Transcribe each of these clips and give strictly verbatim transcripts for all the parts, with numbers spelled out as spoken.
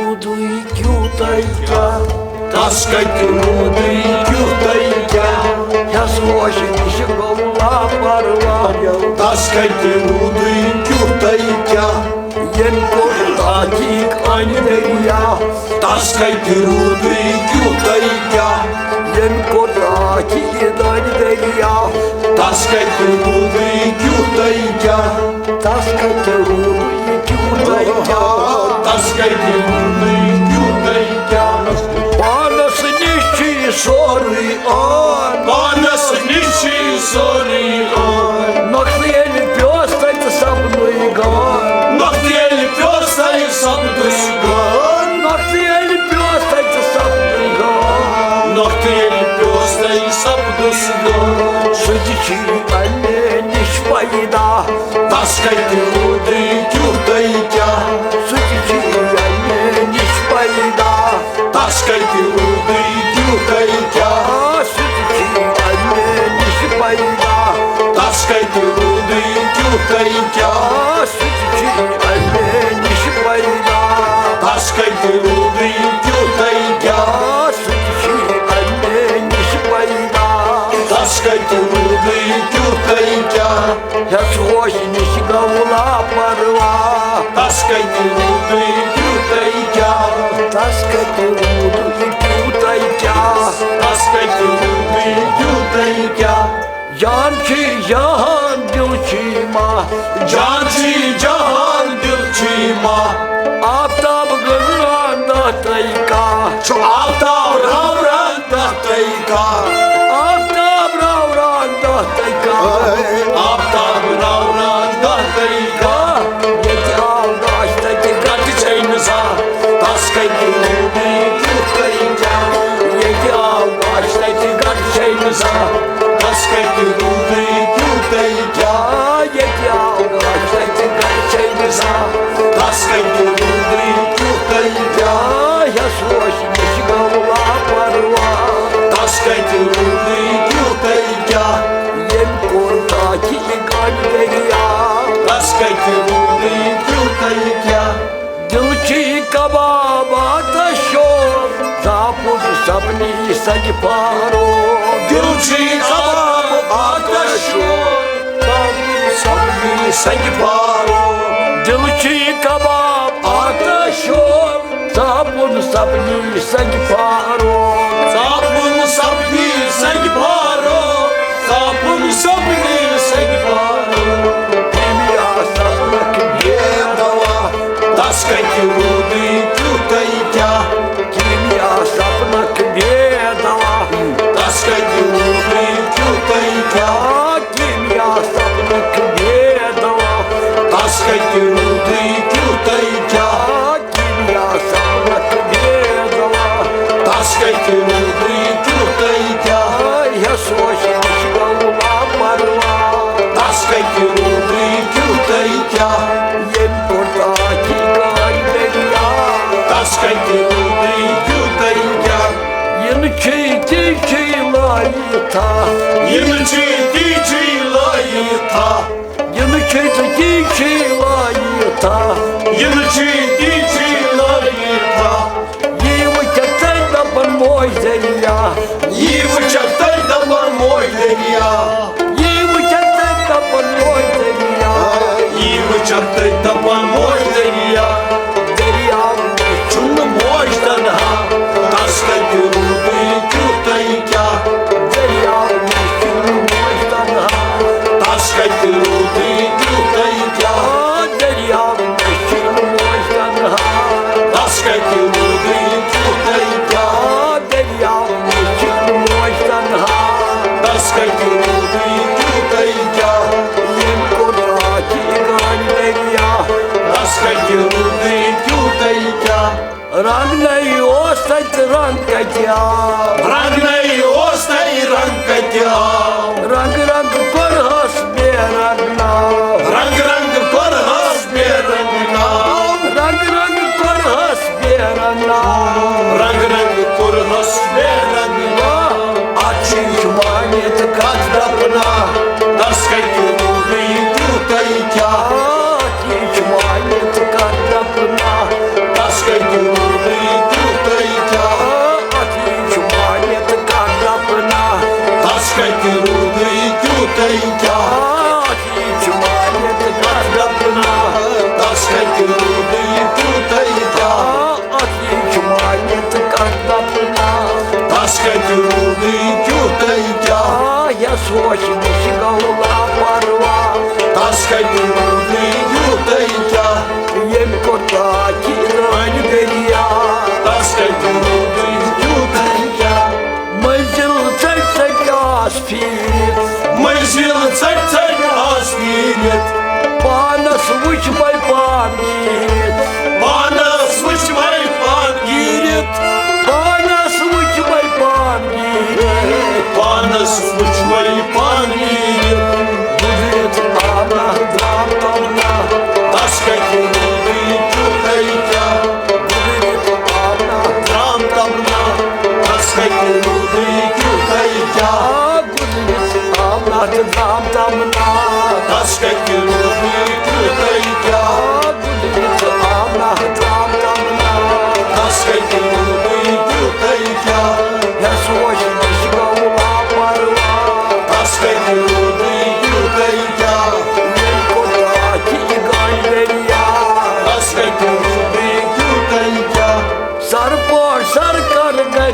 روٗدُے کیٛوٗتاے کیٛاہ؟ تَس کَتہِ روٗدُے کیٛوٗتاے کیٛاہ؟ ہٮ۪س ہوش نِش گوٚو لاپرواہ۔ تَس کَتہِ روٗدُے کیٛوٗتاے کیٛاہ؟ ییٚمۍ کوٚر تحقیٖق أنۍ دٔریا۔ تَس کَتہِ روٗدُے کیٛوٗتاے کیٛاہ؟ ییٚمۍ کوٚر تحقیٖق أنۍ دٔریا۔ تَس کَتہِ روٗدُے کیٛوٗتاے کیٛاہ؟ تَس کَتہِ روٗدُے کیٛوٗتاے کیٛاہ؟ تَس کَتہِ روٗدُے کیٛوٗتاے کیٛاہ؟ پانَس نِش چھُ یہِ سورُے عٲن۔ پانَس نِش چھُ یہِ سورُے عٲن۔ نۄقطہٕ ییٚلہِ پیوس تَتہِ سپدُے غٲن۔ نۄقطہٕ ییٚلہِ پیوس تَتہِ سپدُے غٲن۔ نۄقطہٕ ییٚلہِ پیوس تَتہِ سپدُے غٲن۔ نۄقطہٕ ییٚلہِ پیوس تَتہِ سپدُس غٲن۔ سُہ تہِ چھُ اَمے نِش پیدا۔ تَس کَتہِ روٗدُے کیٛوٗتاے کیٛاہ؟ سُہ تہِ چھُ اَمے نِش پیدا۔ تَس کَتہِ روٗدُے کیٛوٗتاے کیٛاہ؟ آ، سُہ تہِ چھُ اَمے نِش پیدا۔ تَس کَتہِ روٗدُے کیٛوٗتاے کیٛاہ؟ آ، سُہ تہِ چھُ اَمے نِش پیدا۔ تَس کَتہِ روٗدُے کیٛوٗتاے کیٛاہ؟ آ، سُہ تہِ چھُ اَمے نِش پیدا۔ تَس کَتہِ روٗدُے کیٛوٗتاے کیٛاہ؟ ہٮ۪س ہوش نِش گوٚو لاپرواہ۔ تَس کَتہِ روٗدُے کیٛوٗتاے کیٛاہ؟ تَس کَتہِ روٗدُے کیٛوٗتاے کیٛاہ؟ تَس کَتہِ روٗدُے کیٛوٗتاے کیٛاہ؟ جان چھُ جہان، دِل چھُ ماہ۔ جان چھُ جہان، دِل چھُ ماہ۔ آفتاب گٔنٛزراوان دَہ تَے کاہ۔ چھُ آفتاب راوراوان دَہ تَے کاہ۔ آفتاب راوراوان دَہ تَے کاہ۔ آفتاب راوراوان دَہ تَے کاہ۔ ییٚتہِ آو گاش تَتہِ گَٹہٕ چھَے نہٕ زانٛہہ۔ تَس کَتہِ روٗدُے کیٛوٗتاے کیٛاہ؟ ییٚتہِ آو گاش تَتہِ گَٹہٕ چھَے نہٕ زانٛہہ۔ تَس کَتہِ روٗدُے کیٛوٗتاے کیٛاہ؟ ییٚتہِ آو گاش تَتہِ گَٹہٕ چھَے نہٕ زانٛہہ۔ تَس کَتہِ روٗدُے کیٛوٗتاے کیٛاہ؟ ہٮ۪س ہوش نِش گوٚو لاپرواہ۔ تَس کَتہِ روٗدُے کیٛوٗتاے کیٛاہ؟ ییٚمۍ کوٚر تاکہِ یہِ گَنہِ دٔریا۔ تَس کَتہِ روٗدُے کیٛوٗتاے کیٛاہ؟ دِل چھُ کباب آتش شور، زاپُن سپنی سگہِ پارو۔ دِل چھُ کباب آتش شور، زاپُن سپنی سگہِ پارو۔ دِل چھُ کباب آتش شور، زاپُن سپنی سگہِ پارو۔ زاپُن سپنی سگہِ پارو۔ زاپُن سپنی سگہِ پارو۔ کیمیا سپنک بے دوا۔ تَس کَتہِ روٗدُے کیٛوٗتاے کیٛاہ؟ کیمیا سپنک بے دوا۔ تَس کَتہِ روٗدُے کیٛوٗتاے کیٛاہ؟ کیمیا سپنک بے دوا۔ تَس کَتہِ روٗدُے کیٛوٗتاے کیٛاہ؟ کیمیا سپنک بے دوا۔ تَس کَتہِ روٗدُے کیٛوٗتاے کیٛاہ؟ ہٮ۪س ہوش نِش گوٚو لاپرواہ۔ تَس کَتہِ روٗدُے کیٛوٗتاے کیٛاہ؟ ییٚمۍ کوٚر تاکہِ گَنہِ دٔریا۔ تَس کَتہِ روٗدُے کیٛوٗتاے کیٛاہ؟ یِنہٕ چھُے تی چھُے لٲیِتھا۔ یِنہٕ چھُے تی چھُے لٲیِتھا۔ یِنہٕ چھُے ژٕ تی چھُے لٲیِتھا۔ یِنہٕ چھُے تی چھُے لٲیِتھا۔ یی وٕچھتھ تَے دَپَن موج دٔریا۔ یی وٕچھتھ تَے دَپَن موج دٔریا۔ یی وٕچھتھ تَے دَپَن موج دٔریا۔ یی وٕچھتھ تَے دَپَن موج دٔریا۔ دٔریاو نِش چھُنہٕ موج تنہا۔ تَس کَتہِ روٗدُے کیٛوٗتاے کیٛاہ؟ دٔریاو نِش چھُنہٕ موج تنہا۔ تَس کَتہِ روٗدُے کیٛوٗتاے کیٛاہ؟ دٔریاو نِش چھُنہٕ موج تنہا۔ تَس کَتہِ روٗدُے کیٛوٗتاے کیٛاہ؟ دٔریاو نِش چھُنہٕ موج تنہا۔ تَس کَتہِ روٗدُے کیٛوٗتاے کیٛاہ؟ ییٚمۍ کوٚر راتھ یہِ گَنہِ دٔریا۔ تَس کَتہِ روٗدُے کیٛوٗتاے کیٛاہ؟ رنٛگ نَے اوس تَتہِ رنٛگ کَتہِ آو؟ رنٛگ نَے اوس تَتہِ رنٛگ کَتہِ آو؟ رنٛگ رنٛگ کوٚرہَس بے رنٛگ ناو۔ رنٛگ رنٛگ کوٚرہَس بے رنٛگ ناو۔ رنٛگ رنٛگ کوٚرہَس بے رنٛگ ناو۔ رنٛگ رنٛگ کوٚرہَس بے رنٛگ ناو۔ اَتھ چھِ یہِ چھُ مانِتھ کَتھ دَپنا۔ تَس کَتہِ روٗدُے کیٛوٗتاے کیٛاہ؟ اَتھ یہِ چھُ مانِتھ کَتھ دَپنا۔ تَس کَتہِ روٗدُے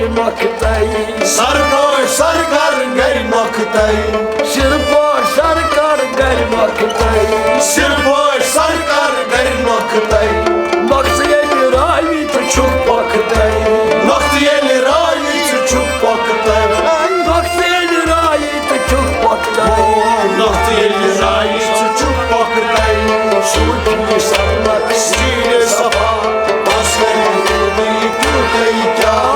نۄختَے۔ سرپاش سرکار گرِ نۄختَے۔ سرپاش سرکار گرِ نۄختَے۔ سرپاش سرکار گرِ نۄختَے۔ نۄختہٕ ییٚلہِ راوی تہٕ چھُکھ پۄختَے۔ نۄختہٕ ییٚلہِ راوی تہٕ چھُکھ پۄختَے۔ نۄختہٕ ییٚلہِ راوی تہٕ چھُکھ پۄختَے۔ نۄختہٕ ییٚلہِ راوی تہٕ چھُکھ پۄختَے۔ سوٗنٛچ یہِ سپنَک سیٖرِ صفا۔ تس کتہِ روٗدٕے تیوٗتٕے کیٛاہ؟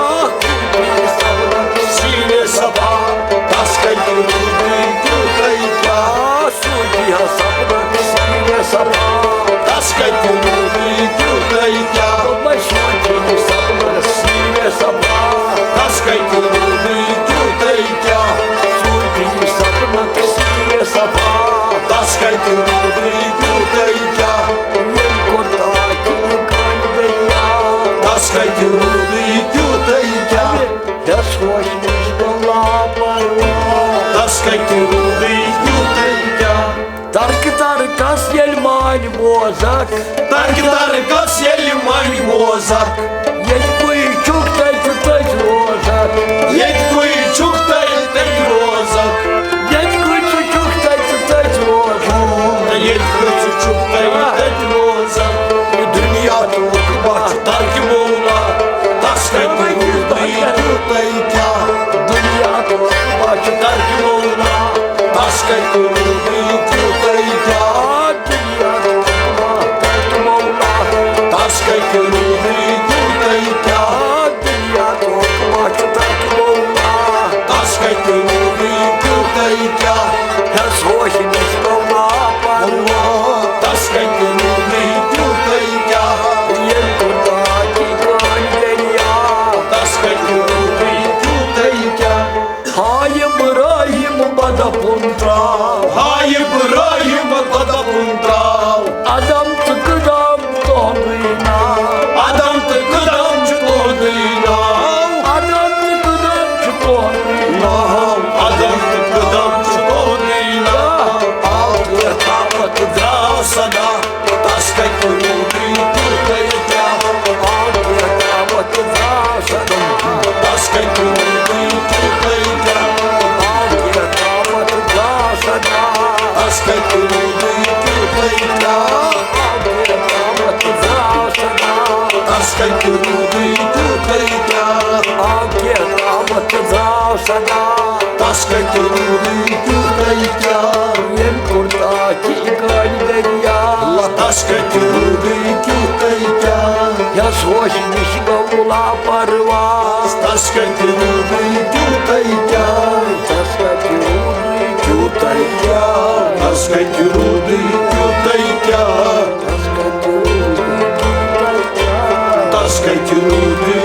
سیٖرِ صفا۔ تس کتہِ روٗدٕے تیوٗتٕے کیٛاہ؟ سوٗنٛچ یہِ سپنَک سیٖرِ صفا۔ تس کتہِ روٗدٕے تیوٗتٕے کیٛاہ؟ دوٚپمَے سوٗنٛچ یہِ سپنَک سیٖرِ صفا۔ تس کتہِ روٗدٕے تیوٗتٕے کیٛاہ؟ سوٗنٛچ یہِ سپنَک سیٖرِ صفا۔ تس کتہِ روٗدٕے تیوٗتٕے کیٛاہ؟ ییٚمۍ کوٚر تاکہِ یہِ کانہِ دٔریا۔ تس کتہِ روٗدٕے تیوٗتٕے کیٛاہ؟ یَس ہوش نِش گوٚو لاپرواہ۔ تس کتہِ روٗدٕے تیوٗتٕے کیٛاہ؟ ترکہِ ترکس ییٚلہِ مانہِ بوزکھ۔ ترکہِ ترکس ییٚلہِ مانہِ بوزکھ۔ ییٚتہِ کُے چھُکھ تَتہِ تٔتۍ روزکھ۔ ییٚتہِ کُے چھُکھ تَتہِ تٔتۍ روزکھ۔ ییٚتہِ کُے ژٕ چھُکھ تَتہِ تٔتۍ روزکھ۔ ییٚتہِ کُے ژٕ چھُکھ تَتہِ تٔتۍ روزکھ۔ دُنیا تہٕ عقبہ چھُ ترکہِ مولا۔ تس کتہِ روٗدٕے تیوٗتٕے کیٛاہ؟ دُنیا تہٕ عقبہ چھُ ترکہِ مولا۔ تس کتہِ روٗدٕے تیوٗتٕے کیٛاہ؟ دُنیا تہٕ عقبہ ترکہِ مولا۔ تس کتہِ روٗدٕے تیوٗتٕے کیٛاہ؟ دُنیا تہٕ عقبہ چھُ ترکہِ مولا۔ تس کتہِ روٗدٕے تیوٗتٕے کیٛاہ؟ یَس ہوش نِش گوٚو لاپرواہ۔ تس کتہِ روٗدٕے تیوٗتٕے کیٛاہ؟ ییٚمۍ کوٚر تاکہِ کانہِ دٔریا۔ تس کتہِ روٗدٕے تیوٗتٕے کیٛاہ؟ ہا ابراہیم بدپُن ترٛاو۔ ہا ابراہیم بدپُن ترٛاو۔ عدم تہٕ قدم تُہُنٛدُے ناو۔ عدم تہٕ قدم چھُ تُہُنٛدُے ناو۔ عدم تہٕ قدم چھُ تُہُنٛدُے ناو۔ عدم تہٕ قدم چھُ تُہُنٛدُے ناو۔ آو تہٕ تھاوتھ درٛاو صدا۔ تس کتہِ روٗدٕے تیوٗتٕے کیٛاہ؟ آو تہٕ تھاوتھ درٛاو صدا۔ تس کتہِ روٗدٕے تیوٗتٕے کیٛاہ؟ آو تہٕ تھاوتھ درٛاو صدا۔ تس کتہِ روٗدٕے تیوٗتٕے کیٛاہ؟ آو تہٕ تھاوتھ درٛاو صدا۔ تس کتہِ روٗدٕے تیوٗتٕے کیٛاہ؟ آو تہٕ تھاوتھ درٛاو صدا۔ تس کتہِ روٗدٕے تیوٗتٕے کیٛاہ؟ ییٚمۍ کوٚر تاکہِ کانہِ دٔریا۔ تس کتہِ روٗدٕے تیوٗتٕے کیٛاہ؟ یَس ہوش نِش گوٚو لاپرواہ۔ تس کتہِ روٗدٕے تیوٗتٕے کیٛاہ؟ تس کتہِ روٗدٕے تیوٗتٕے کیٛاہ؟ تس کتہِ روٗدٕے تیوٗتٕے کیٛاہ؟ تس کتہِ روٗدٕے تیوٗتٕے کیٛاہ؟ تس کتہِ روٗدٕے